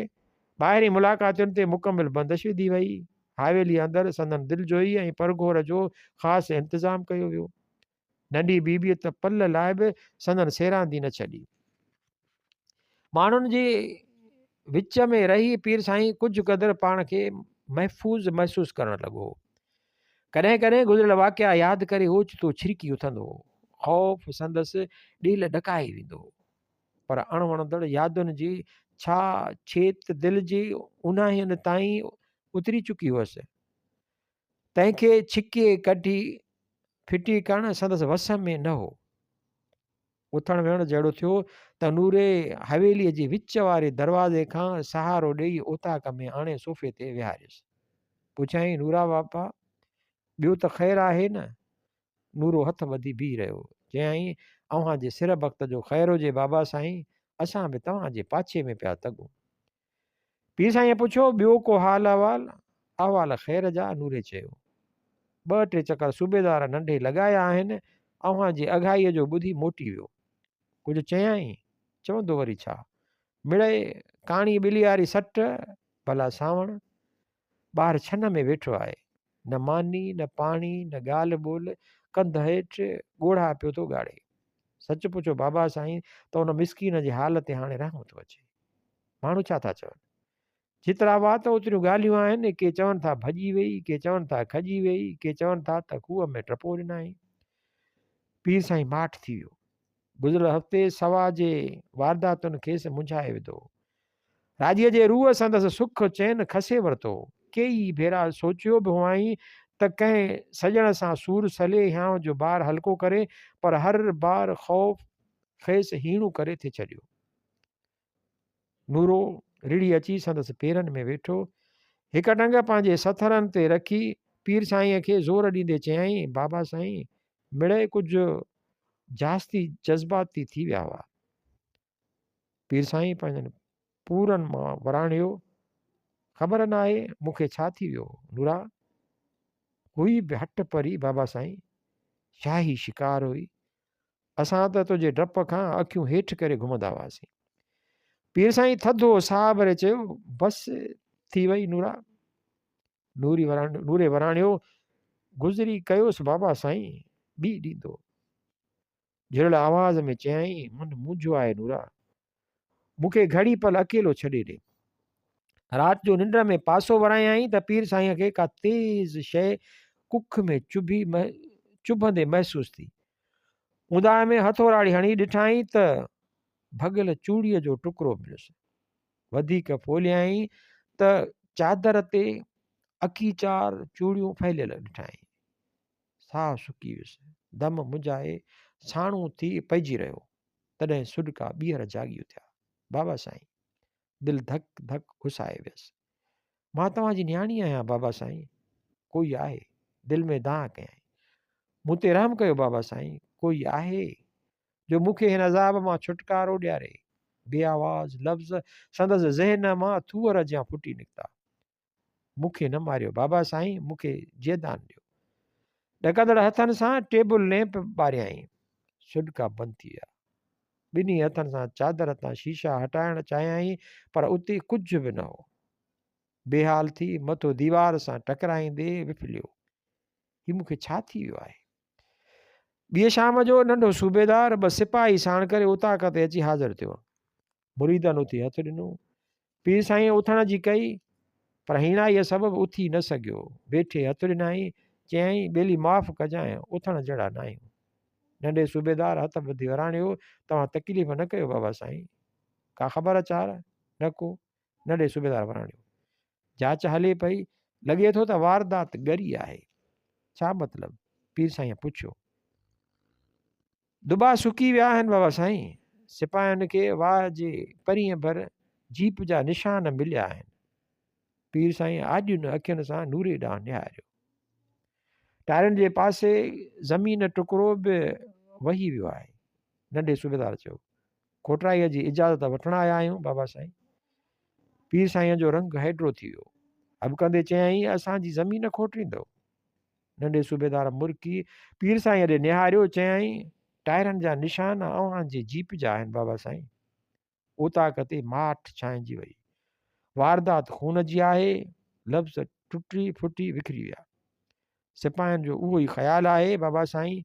ٻاهرين ملاقاتين تي مڪمل بندش وڌي وئي. حاويليء اندر سندن دلجوئي ۽ پرگهور جو خاص انتظام ڪيو ويو. ننڍي بيبيء ته پل لاء به سندن سيراندي نه ڇڏي. ماڻهن جي وچ ۾ رهي پير سائين ڪجهه قدر پاڻ کي محفوظ محسوس ڪرڻ لڳو. ڪڏهن ڪڏهن گذريل واقعا ياد ڪري اوچتو ڇرڪي اٿندو هو. خوف سندس ڏيل ڏڪائي ويندو هو. پر اڻوڻندڙ يادن جي ڇا ڇيت دل جي اونهاين تائين اتري چڪي هئس. تنهن کي ڇڪي ڪڍي ڦٽي ڪرڻ سندس وس ۾ نه هو. اٿڻ ويهڻ جهڙو ٿيو ته نوري حويليء جي وچ واري دروازي کان سهارو ڏيئي اوطاق ۾ آڻي صوفي تي ويهاريس. پڇيائين، نورا بابا، ٻيو ته خير آهي نه؟ نورو هٿ ٻڌي بيهي رهيو. چيائين، اوهان جي سر بخت جو خير هجي بابا سائين، اسان به توهان جي پاڇي ۾ پيا تڳون. پير سائينء پڇيو، ٻيو ڪو حال احوال؟ احوال خير جا، نوري چيو. ٻه ٽي چڪر صوبيدار ننڍي لڳايا آهن، اوهان جي اگهائيء جو ٻڌي موٽي ويو. ڪجهه چيائين؟ چوندو وري ڇا؟ مڙئي ڪاڻي ٻلياري سٽ، ڀلا سانوڻ ٻاهر ڇن ۾ ويٺو آهي. نه ماني، نه پاڻي، نه ڳالهه ٻولهه، ڪنڌ هيٺ ڳوڙها پيو ٿو ڳاڙي. سچ پڇو بابا سائين ته ان مسڪين جي حال تي هاڻي رحم ٿو اچي. ماڻهو ڇا ٿا چون؟ جيترا وات اوتريون ڳالهيون آهن، ڪي چون ٿا ڀڄي ويئي، ڪي چون ٿا کڄي ويئي، ڪي چون ٿا ته کوهه ۾ ٽپو ڏنائين. پير سائين ماٺ ٿي ويو. گذريل هفتي سوا جي وارداتن کيس منجهائي وڌو. راڄيء جي روح سندس سک چين کسي ورتو. ڪيئي ڀيرا سوچيو به هئائين ته ڪنهن سڄڻ سان سور سلي هيانء جو بار هلڪو ڪري، پر هر بار خوف کيس هيڻو ڪري ٿي ڇڏيو. نورو رڙهي اچي سندس پيرن ۾ ويٺو. هڪ ٽنگ پنهنجي سٿرن تي رکي پير سائينء کي زور ڏيندي چيائين، بابا سائين، مڙئي ڪجهه جاستي جذباتي ٿي ويا هئا. پير سائين پنهنجن پورن مان وراڻيو، خبر ناهي مون کي ڇا ٿي ويو نورا! هئي به هٽ پري بابا سائين، شاهي شڪار هئي. اسان ته تنهنجي ڊپ کان اکيون هيٺ ڪري گهمندا هئاسين. پير سائين ٿڌو ساهه ڀري چيو، بس ٿي وئي نورا. نوري وراڻيو، نوري وراڻيو، گذري ڪيوس بابا سائين، ٻي ڏيندو. جهڙل آواز ۾ چيائين، من منهنجو آهي نورا. مون کي گهڙي پل اڪيلو ڇڏي ڏي. رات جو ننڊ ۾ پاسو ورايائين ته پير سائينء کي ڪا تيز شيء ڪک ۾ چڀي چڀندي محسوس ٿي. اونداهه ۾ هٿوراڙي هڻي ڏٺائين ته ڀڳل چوڙيء جو ٽڪرو مليس. وڌيڪ ڦولهيائين ته چادر تي اڪيچار چوڙيون ڦهليل ڏٺائين. ساهه سڪي ويس. دم منجهائي ساڻو ٿي پئجي رهيو. تڏهن سڏڪا ٻيهر جاڳي اٿيا. بابا سائين! دل ڌڪ ڌڪ گسائي ويس. مان توهان جي نياڻي آهيان بابا سائين! ڪوئي آهي؟ دل ۾ دانهن ڪيائين. مون تي رحم ڪيو بابا سائين! ڪوئي آهي جو مون کي هن عذاب مان ڇوٽڪارو ڏياري؟ بي آواز لفظ سندس ذهن مان ٿوهر جيان ڦٽي نڪتا. مون کي نه ماريو بابا سائين مون کي جيئدان ڏيو. ڏڪندڙ هٿن سان ٽيبل ليمپ ٻاريائين. سڏڪا بند ٿي ويا. ٻنهي هٿن سان چادر تان شيشا هٽائڻ چاهيائين پر اتي ڪجهه به نه هو. بيحال ٿي مٿو ديوار سان ٽڪرائيندي وڦليو. هي مون کي ڇا ٿي ويو آهي؟ ٻيء شام جو ننڍو صوبيدار ٻه سپاهي ساڻ ڪري اوطاق تي اچي حاضر ٿيو. مريدن اٿي هٿ ڏنو. پير سائينء اٿڻ جي ڪئي، پر هيڻائيء سبب اٿي نه سگهيو. ويٺي هٿ ڏنائين، چيائين، ٻيلي معاف ڪجانء، اٿڻ جهڙا ناهيون. ننڍي صوبيدار هٿ ٻڌي وراڻيو، توهان تڪليف نه ڪيو بابا سائين. ڪا خبر چار؟ نه ڪو. ننڍي صوبيدار وراڻيو. جاچ هلي پئي، لڳي ٿو ته واردات ڳري آهي. ڇا مطلب؟ پير سائينء پڇيو. دٻا سڪي ويا آهن بابا سائين. سپاهين کي واهه جي پرينء ڀر جيپ جا نشان مليا آهن. پير سائين آڏين اکين سان نوري ڏانهن نهاريو. ٽارين جي پاسي زمين ٽڪرو به وهي ويو آهي. ننڍي صوبيدار چيو. کوٽرائيء جي اجازت وٺڻ آيا آهيون بابا سائين. پير سائينء جو رنگ هيڊرو ٿي ويو. هٻڪندي چيائين، اسان جي زمين کوٽريندؤ؟ ننڍي صوبيدار مرڪي پير سائينء ڏي نهاريو، چيائين، ٽائرن جا نشان اوهان جي جيپ جا آهن بابا سائين. اوطاق تي ماٺ ڇانئجي وئي. واردات خون جي آهي، لفظ ٽٽي ڦٽي وکري ويا. سپاهين جو اهو ئي خيال آهي بابا سائين.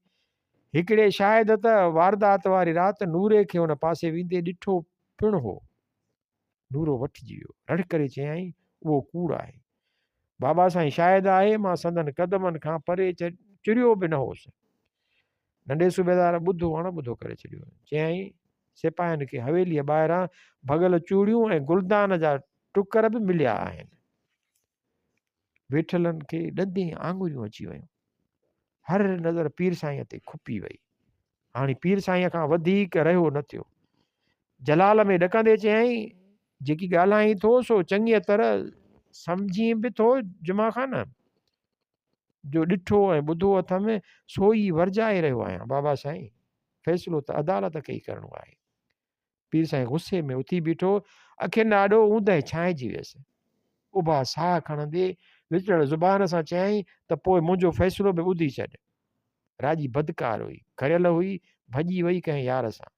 هڪڙي شاهد ته واردات واري رات نوري کي ان پاسي ويندي ڏٺو پڻ هو. نورو وٺجي ويو. رڙ ڪري چيائين، اهو ڪوڙ آهي. بابا سائين شاهد آهي، مان سندن قدمن کان پري چريو به نه هوس. ننڍي صوبيدار ٻڌو اڻ ٻڌو ڪري ڇڏيو. چيائين، سپاهين کي حويليء ٻاهران ڀڳل چوڙيون ۽ گلدان جا ٽڪر به مليا آهن. ويٺلن کي ڏندين آڱريون اچي ويون. هر نظر پير سائينء تي کپي وئي. هاڻي پير سائينء کان وڌيڪ رهيو نه ٿيو. جلال ۾ ڏڪندي چيائين، جيڪي ڳالهائين ٿو سو چڱيء طرح سمجهين به ٿو جمعه خان؟ جو ڏٺو ۽ ٻڌو اٿم سو ئي ورجائي رهيو آهيان بابا سائين. فيصلو ته عدالت کي ئي ڪرڻو آهي. پير سائين غصي ۾ اٿي بيٺو، اکين آڏو اوندهه ڇانئجي ويس. اڀا ساهه کڻندي وچڙيل زبان سان چيائين ته پوء منهنجو فيصلو به ٻڌي ڇڏ. راڄي بدڪار هئي، کريل هئي، ڀڄي وئي ڪنهن يار سان.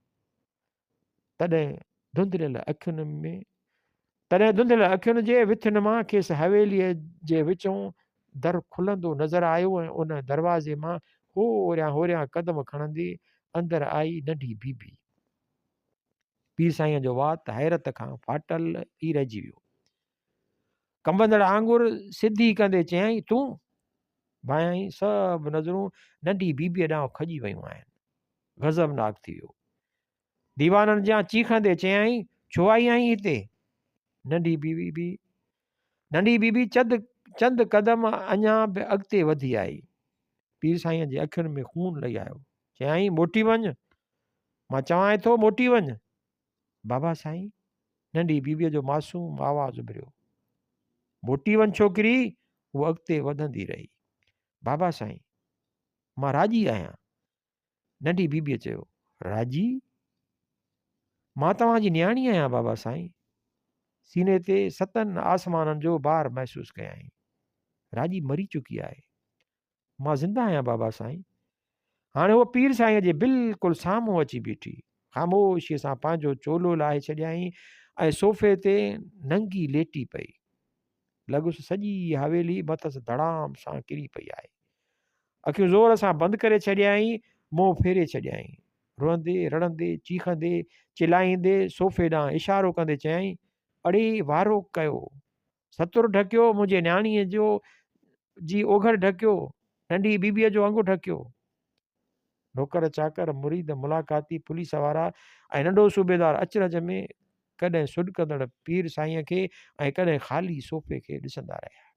تڏهن ڌنڌليل اکين ۾ تڏهن ڌنڌليل اکين جي وٿين مان کيس حويليء جي وچون در کلندو نظر آيو ۽ ان دروازي مان هوريان هوريان قدم کڻندي اندر آئي ننڍي بي بي. پير سائينء جو وات حيرت کان ڦاٽل ئي رهجي ويو. ڪنبندڙ آڱر سڌي ڪندي چيائين، تون؟ ڀانيائين سڀ نظرون ننڍي بيبيء ڏانهن کڄي ويون آهن. غضبناڪ ٿي ويو. ديوانن جيان چيخندي چيائين، ڇو آئي آهين هتي؟ ننڍي بيبي به ننڍي بيبي چند چند قدم اڃا به اڳتي وڌي آئي. پير سائينء جي اکين ۾ خون لهي آيو. چيائين، موٽي وڃ. مان چوانء ٿو موٽي وڃ. بابا سائين! ننڍي بيبيء جو معصوم آواز اڀريو. موٽي وڃ ڇوڪري! هوء اڳتي وڌندي رهي. بابا سائين! مان راڄي آهيان. ننڍي بيبيء چيو، راڄي؟ مان توهان جي نياڻي آهيان بابا سائين. سيني تي ستن آسمانن جو بار محسوس ڪيائين. راڄي مري چڪي آهي. مان زنده آهيان بابا سائين. هاڻي هوء پير سائينء جي بلڪل سامهون اچي بيٺي. خاموشيء سان پنهنجو چولو لاهي ڇڏيائين ۽ صوفي تي ننگي ليٽي پئي. لڳس سڄي حويلي مٿس ڌڙام سان ڪري پئي آهي. اکيون زور سان بند ڪري ڇڏيائين، منهن ڦيري ڇڏيائين. روئندي، رڙندي، چيخندي، چلائيندي صوفي ڏانهن اشارو ڪندي چيائين، اڙي وارو ڪيو. ستر ڍڪيو، منهنجي نياڻيء جو جي اوگهڙ ڍڪيو، ننڍي بيبيء جو انگ ڍڪيو. نوڪر چاڪر، مريد، ملاقاتي، پوليس وارا ۽ ننڍو صوبيدار اچرج ۾ ڪڏهن سڏڪندڙ پير سائينء کي ۽ ڪڏهن خالي صوفي کي ڏسندا رهيا.